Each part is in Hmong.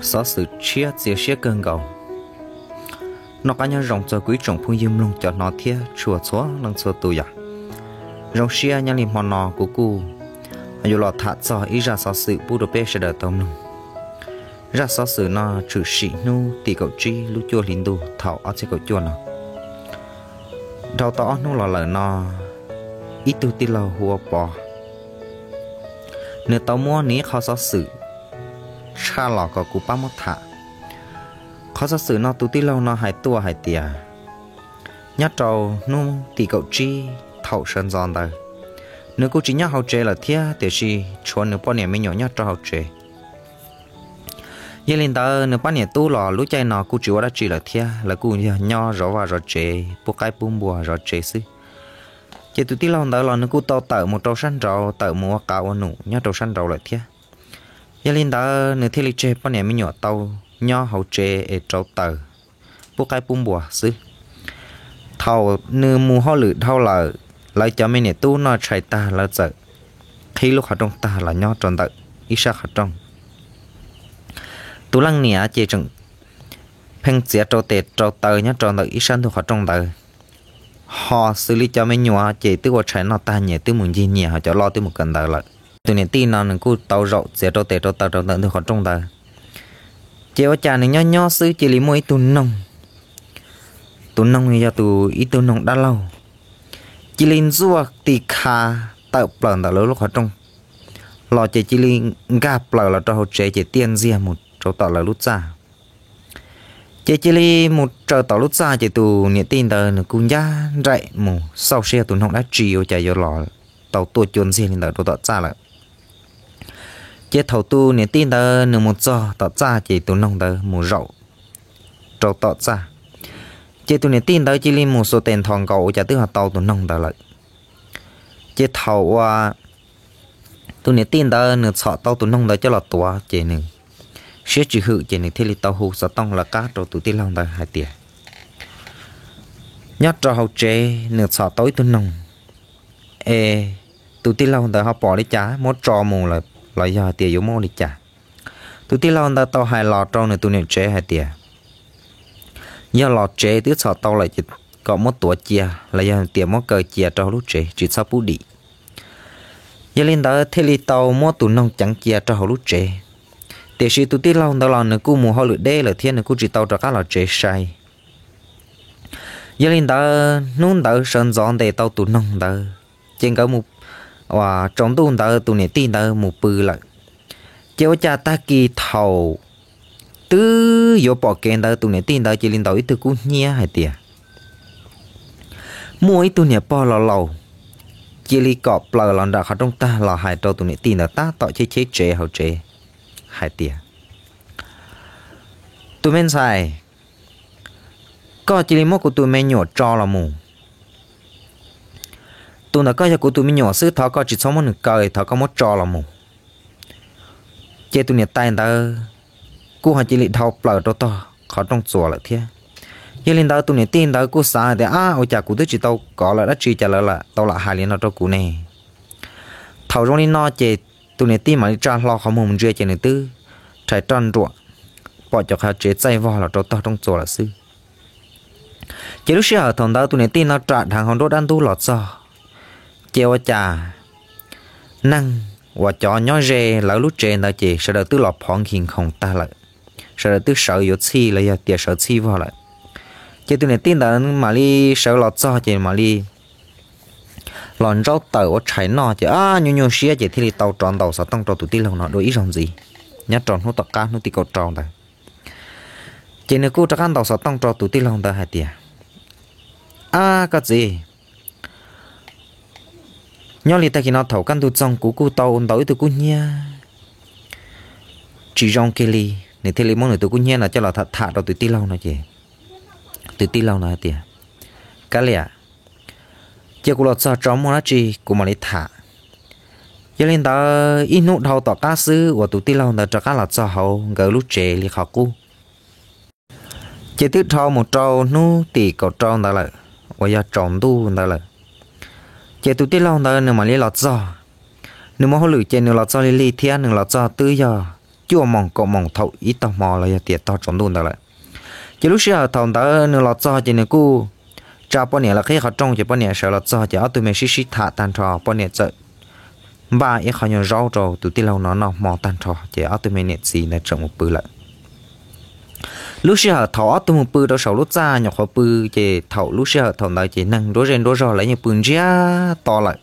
Xov xwm tshiab txias siab kawg nkaus. Noj qab nyob zoo txog kuv ib tsoom phooj ywg mloog cov hnov thiab tshua txhua leej txhua tus yom. Zoo siab nyob li hmo no kuv kuj yuav los tham txog ib zaj xov xwm pub rau peb sawv daws tau mloog. Zaj xov xwm no tshwm sim hnub tim kaum tsib lub cuaj hli ntuj thaum ob txhiab kaum cuaj no. Dhau tau ob hnub los lawm no, ib tug tij laug hu ua Pov, nws tau muab nws ib qho xov xwm tshaj los kom kuv pab muab tham. Qhov xov xwm no tus tij laug no hais tuaj hais tias, nyob rau hnub tim kaum tsib thaum sawv ntxov ntawd, nws kuj tsis nyob hauv tsev lawm thiab, tiam sis tshuav nws poj niam me nyuam nyob rau hauv tsev. Yog li ntawd nws pab niam tub los lub caij no kuj tsis ua dab tsi lawm thiab, lawv kuj yog nyob zov vaj zov tsev, pub qaib pub npua zov tsev xwb. Ces tus tij laug ntawd los nws kuj tau tawm mus rau sab nraud, tawm mus ua qav ua num nyob rau sab nraud lawm thiab. Yog li ntawd nws thiaj li tseg poj niam me nyuam tau nyob hauv tsev es rauv taws, pub qaib pub npua xwb. Thaum nws mus hauj lwm dhau lawm, lawv cov me niam tub noj tshais tag lawv txawm qhib lub qhov rooj tag los nyob rau ntawm ib sab qhov rooj. Tus leej niam ces tseem pheej txiav rau tes rau taw nyob rau ntawm ib sab ntug qhov rooj ntawd. Ho xws li cov me nyuam ces twb ua tshais noj tag nyias twb mus ncig nyias, ho cov loj twb mus kawm ntawv lawm. Tus niam tij no nws kuj tau zaum txiav rau tes rau taw rau ntawm ntug qhov rooj ntawd. Ces ua cas nws nyob nyob xwb cia li muaj ib tug noog, tus noog yog tus ib tug noog dab laug, cia li ntxuaj ti kha tawm plaws ntawm lawv lub qhov rooj los ces cia li nkag plaws los rau hauv tsev ces tiaj ntxiag mus rau tom lawv lub txaj. Ces cia li mus raws tom lub txaj ces tus niam tij ntawd nws kuj ncaj nraim mus xauj seb yog tus noog dab tsi ua cas yuav los tau tuaj cua ntxiag li ntawd rau tom txaj lawm. Ces thaum tus niam tij ntawd nws mus txog tom txaj ces tus noog ntawd mus zaum rau tom txaj. Ces tus niam tij ntawd cia li mus xuas tes nthos nkaus ua cas twb ho tau tus noog ntawd lawm. Ces thaum uas tus niam tij ntawd nws txhom tau tus noog ntawd coj los tuav ces nws siab tsis hwm ces nws thiaj li tau hu xov tooj lawv qab rau tus tij laug ntawd hais tias, nyob rau hauv tsev nws txhom tau ib tug noog, es tus tij laug ntawd ho pom li cas, muab tso mus los yog hais tias yuav muab ua li cas. Tus tij laug ntawd tau hais los rau nws tus niam tsev hais tias, yog los tsev twb txhom tau lawm ces kom muab tuav cia los yog tias muab kaw cia rau hauv lub tsev tsis txhob pub dim. Yog li ntawd thiaj li tau muab tus noog ceev cia rau hauv lub tsev. Tiam sis tus tij laug ntawd los nws kuj mus hauj lwm deb lawm thiab nws kuj tsis tau rov qab los tsev sai. Yog li ntawd hnub ntawd sawv ntxov ntes tau tus noog ntawd, ces nkawd mus, uas tsaus ntuj ntawd tus niam tij ntawd mus pw lawm. Ces ua cas tag kis thaum twb yuav pom kev ntawd tus niam tij ntawd cia li ntaus ib tug kub hnyiab hais tias, muaj ib tug niam pog laus laus cia li kom plaws los nram qhov rooj tag los hais rau tus niam tij ntawd tab tom cheb cheb tsev hauv tsev hais tias, tus me ntxhais, koj cia li muab kuv tus me nyuam tso los mus. Tus ntawd koj yog kuv tus me nyuam xwb, thov koj tsis txhob muab nws kaw, thov koj muab tso los mus. Ces tus niam tais ntawd kuj ho cia li dhau plaws rau tog qhov rooj txuas lawm thiab. Yog li ntawd tus niam tij ntawd kuj xav hais tias, ab, ua cas kuv twb tsis tau kov lawm dab tsi cas lawv tau lam hais li no rau kuv ne? Thaum zoo li no ces tus niam tij mam li tsa hlo qhov muag mus ntsia ces nws twb rhais roj nruam, pom cov qhov tsev txaij vog los rau tog rooj txuas lawm xwb. Ces lub sij hawm thaum ntawd tus niam tij no ram dheev hauv nruab dab ntub los txog, ces ua cas neeg uas cov nyob ze lawv lub tsev ntawd ces sawv daws twb los phov nkig nkhoos tag lawm, sawv daws twb sawv yuav txhij los yog tias sawv txhij vog lawm. Ces tus niam tij ntawd mam li sawv los txog ces mam li los ntsaub taws ua tshais noj ces ab nyuaj nyuaj siab ces thiaj li tau rov ntaus xov tooj rau tus tij laug no dua ib zaug ntxiv, nyob rau hnub tom qab hnub tim kaum rau ntawd. Ces nws kuj rov qab ntaus xov tooj rau tus tij laug ntawd hais tias, ab koj txiv, nyob li tag kis no thaum kaj ntug txoog kuv kuj tau ntaus ib tug kub hnyiab tsis zoo kiag li. Nws thiaj li muab nws tus kub hnyiab no coj los tham tham rau tus tij laug no ces tus tij laug no hais tias, kav liam, cia kuv los txog tso muaj dab tsi kuv mam li tham. Yog li ntawd ib hnub dhau tom qab xwb uas tus tij laug ntawd rov qab los txog hauv nkawd lub tsev li qhov qub, ces twb dhau mus rau hnub tim kaum rau ntawd lawm, uas yog tsaus ntuj ntawd lawm. Ces tus tij laug ntawd nws mam li los txog, nws mus hauj lwm ces nws los txog lig lig thiab nws los txog twb yog cuaj moos kaum moos thaum ib tog hmo los yog tias tog tsaus ntuj ntawd lawm. Ces lub sij hawm thaum ntawd nws los txog ces nws kuj tsa poj niam lawv qhib qhov rooj, ces poj niam sawv los txog ces ob tug me sib sib tham tag nrho, poj niam txawm npaj ib qho nyuag zaub rau tus tij laug no noj hmo tag nrho ces ob tug me niam txiv ntawd txawm mus pw lawm. Lub sij hawm thaum ob tug mus pw rau saum lub txaj nyuam qhuav pw, ces thaum lub sij hawm thaum ntawd ces neeg nruab zej nruab zog lawv yeej pw ntsiag to lawm.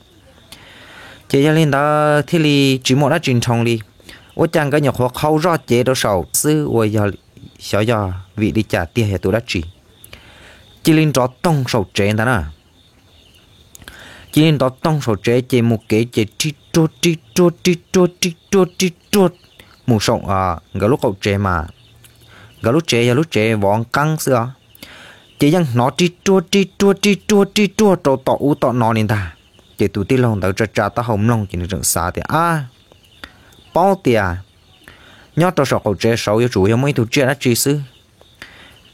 Ces yog li ntawd thiaj li tsis muaj dab tsi nroo li. Ua cas nkawd nyuam qhuav qhau zoj cev rau saum xwb ua, xyov yog vim li cas tiag yog tus dab tsi cia li nrov toog saum tsev ntag na. Cia li nrov toog saum tsev ces mus kev ces ri ruag ri ruag ri ruag ri ruag ri ruag mus saum nkawd lub qaum tsev mas nkawd lub tsev yog lub tsev vov nqeeb xwb os. Ces yeej hnov ri ruag ri ruag ri ruag ri ruag rau tom ub tom no li ntag. Ces tus tij laug ntawd tsa tsa taub hau mloog ces nws tseem xav tias, ab, paub tias nyob rau saum qaum tsev saud yuav tsum yog muaj ib tug tsiaj dab tsi xwb.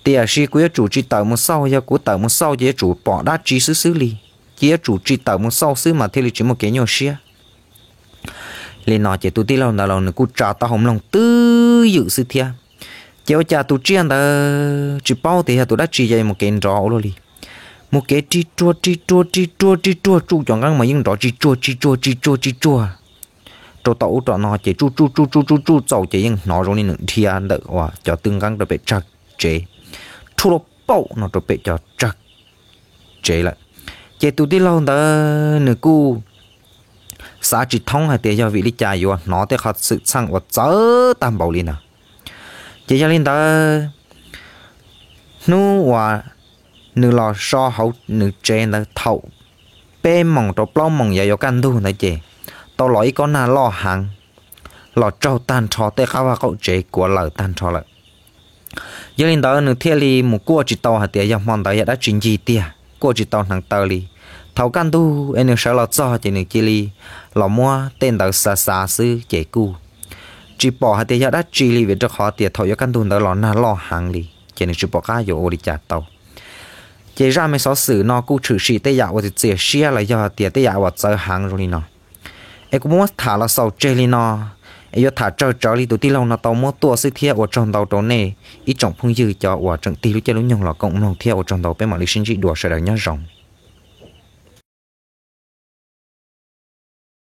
Tiam sis kuv yuav tsum tsis tawm mus xauj, yog kuv tawm mus xauj ces yuav tsum pom dab tsi xwb xwb li. Ces yuav tsum tsis tawm mus xauj xwb mas thiaj li tsis muaj kev nyuaj siab. Li no ces tus tij laug ntawd los nws kuj tsa taub hau mloog twb ywm xwb thiab. Ces ua cas tus tsiaj ntawd tsis paub tias yog tus dab tsi, ces mus kev nrov ua luaj li. Mus kev ri ruag ri ruag ri ruag ri ruag tsuj cov nqeeb mas yeej nrov tsis tsuag tsis tsuag tsis tsuag tsis tsuag rau tom ub tom no ces tsuj tsuj tsuj tsuj tsuj tsuj txaus ces yeej hnov zoo li nws dhia ntawm uas cov tw nqeeb rau pem tsawg tsev, rhuaj lub paum no rau pem cov tsawg tsev lawm. Ces tus tij laug ntawd nws kuj xav tsis thoob hais tias yog vim li cas yuav hnov tej qhov xwm txheej uas txawv tag npaum li ntawd. Ces yog li ntawd, hnub uas nws los so hauv nws tsev ntawd thaum peb moos rau plaub moos yav yuav kaj ntug ntawd ces tau los ib kob nag loj heev los tsaug tag nrho tej qab vaj qaum tsev kuav lawm tag nrho lawm. Yog li ntawd nws thiaj li mus kuaj tsis tau hais tias yog hmo ntawd yog dab tsi ncig tiag, kuaj tsis tau hneev taw li. Thaum kaj ntug es nws sawv los txog ces nws cia li los muab tej ntawd xav xav xwb ces kuj tsis pom hais tias yog dab tsi li, vim rau qhov tias thaum yuav kaj ntug ntawd los nag loj heev li ces nws tsis pom qab yuav ua li cas tau. Ces zaj me xov xwm no kuj tshwm sim tej yam uas txias siab los yog tias tej yam uas txawv heev zoo li no. Es kuv muab tham los xaus tseg li no, es yuav tham tsawg tsawv li tus tij laug no tau muab tuaj xwb thiab. Ua tsaug ntau rau nej ib tsoom phooj ywg cov uas tseem tig lub caij lub nyoog los koom mloog thiab ua tsaug ntau, peb mam li sib ntsib dua, sawv daws nyob zoo.